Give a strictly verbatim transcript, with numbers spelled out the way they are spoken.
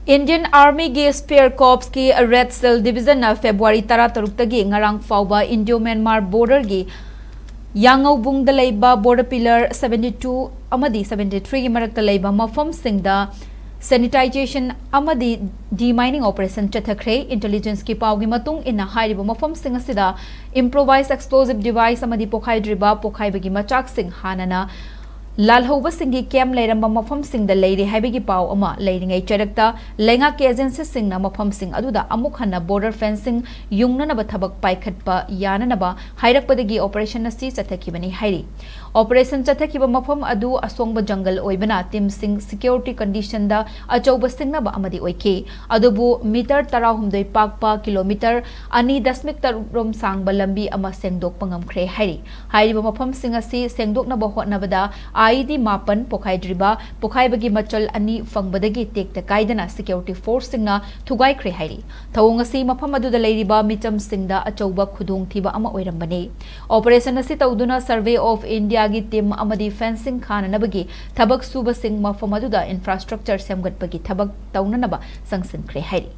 Indian Armyꯒꯤ Spear Corpsꯀꯤ Red Cell Divisionꯅ February ꯇꯔꯥꯇꯔꯨꯛꯇꯒꯤ ꯉꯔꯥꯡ ꯐꯥꯎꯕ Indo-Myanmar borderꯒꯤ ꯌꯥꯉꯧꯕꯨꯡꯗ ꯂꯩꯕ border pillar seventy two ꯑꯃꯗꯤ seventy threeꯒꯤ ꯃꯔꯛꯇ ꯂꯩꯕ ꯃꯐꯝꯁꯤꯡꯗ sanitization ꯑꯃꯗꯤ demining operation ꯆꯠꯊꯈ꯭ꯔꯦ꯫ Intelligenceꯀꯤ ꯄꯥꯎꯒꯤ ꯃꯇꯨꯡ ꯏꯟꯅ, ꯍꯥꯏꯔꯤꯕ ꯃꯐꯝꯁꯤꯡ ꯑꯁꯤꯗ improvised explosive device ꯑꯃꯗꯤ ꯄꯣꯈꯥꯏꯗ꯭ꯔꯤꯕ ꯄꯣꯈꯥꯏꯕꯒꯤ ꯃꯆꯥꯛꯁꯤꯡ ꯍꯥꯟꯅꯅ ꯂꯥꯜꯍꯧꯕꯁꯤꯡꯒꯤ camp ꯂꯩꯔꯝꯕ ꯃꯐꯝꯁꯤꯡꯗ ꯂꯩꯔꯦ ꯍꯥꯏꯕꯒꯤ ꯄꯥꯎ ꯑꯃ ꯂꯩꯔꯤꯉꯩ ꯆꯔꯛꯇ ꯂꯩꯉꯥꯛꯀꯤ agencyꯁꯤꯡꯅ ꯃꯐꯝꯁꯤꯡ ꯑꯗꯨꯗ ꯑꯃꯨꯛ ꯍꯟꯅ border fencing ꯌꯨꯡꯅꯅꯕ ꯊꯕꯛ ꯄꯥꯏꯈꯠꯄ ꯌꯥꯅꯅꯕ ꯍꯥꯏꯔꯛꯄꯗꯒꯤ operation ꯑꯁꯤ ꯆꯠꯊꯈꯤꯕꯅꯤ ꯍꯥꯏꯔꯤ꯫ Operation ꯆꯠꯊꯈꯤꯕ ꯃꯐꯝ ꯑꯗꯨ ꯑꯁꯣꯡꯕ jungle ꯑꯣꯏꯕꯅ teamꯁꯤꯡ security conditionꯗ ꯑꯆꯧꯕ ꯁꯤꯡꯅꯕ ꯑꯃꯗꯤ ꯑꯣꯏꯈꯤ꯫ ꯑꯗꯨꯕꯨ meter ꯇꯔꯥꯍꯨꯝꯗꯣꯏ ꯄꯥꯛꯄ, kilometre ꯑꯅꯤ ꯗꯁꯃꯤꯛ ꯇꯔꯨꯛ ꯔꯣꯝ ꯁꯥꯡꯕ ꯂꯝꯕꯤ ꯑꯃ ꯁꯦꯡꯗꯣꯛꯄ ꯉꯝꯈ꯭ꯔꯦ ꯍꯥꯏꯔꯤ꯫ ꯍꯥꯏꯔꯤꯕ ꯃꯐꯝꯁꯤꯡ ꯑꯁꯤ ꯁꯦꯡꯗꯣꯛꯅꯕ ꯍꯣꯠꯅꯕꯗ IED ꯃꯥꯄꯟ ꯄꯣꯈꯥꯏꯗ꯭ꯔꯤꯕ, ꯄꯣꯈꯥꯏꯕꯒꯤ ꯃꯆꯜ ꯑꯅꯤ ꯐꯪꯕꯗꯒꯤ ꯇꯦꯛꯇ ꯀꯥꯏꯗꯅ security forceꯁꯤꯡꯅ ꯊꯨꯒꯥꯏꯈ꯭ꯔꯦ ꯍꯥꯏꯔꯤ꯫ ꯊꯧꯑꯣꯡ ꯑꯁꯤ ꯃꯐꯝ ꯑꯗꯨꯗ ꯂꯩꯔꯤꯕ ꯃꯤꯆꯝꯁꯤꯡꯗ ꯑꯆꯧꯕ ꯈꯨꯗꯣꯡꯊꯤꯕ ꯑꯃ ꯑꯣꯏꯔꯝꯕꯅꯤ꯫ Operation ꯑꯁꯤ ꯇꯧꯗꯨꯅ Survey of Indiaꯒꯤ team ꯑꯃꯗꯤ fencing ꯈꯥꯅꯅꯕꯒꯤ ꯊꯕꯛ ꯁꯨꯕꯁꯤꯡ ꯃꯐꯝ ꯑꯗꯨꯗ infrastructure ꯁꯦꯝꯒꯠꯄꯒꯤ ꯊꯕꯛ ꯇꯧꯅꯅꯕ ꯆꯪꯁꯤꯟꯈ꯭ꯔꯦ ꯍꯥꯏꯔꯤ꯫